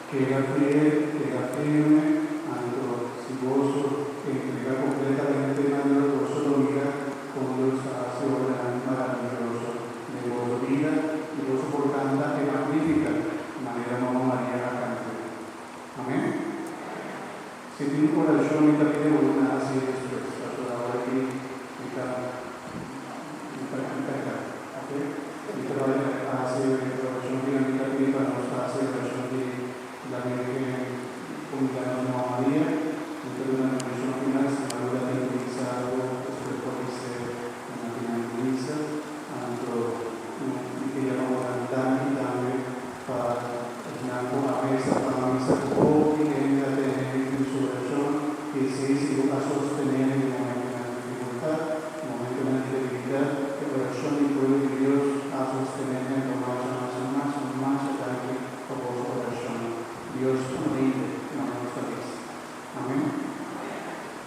Keda fiel, keda firme, anto si boso entregá kompletamente na Dios, boso lo mira kon Dios ta hasi obranan maravioso den boso bida i boso por kanta e Magnificat manera Mama Maria a kant'é. Amèn. Si tin orashon mi ta pidi boso na hasié despues, pasobra awor aki mi ta mi ta mi ta kla. Oke? Mi ta bai.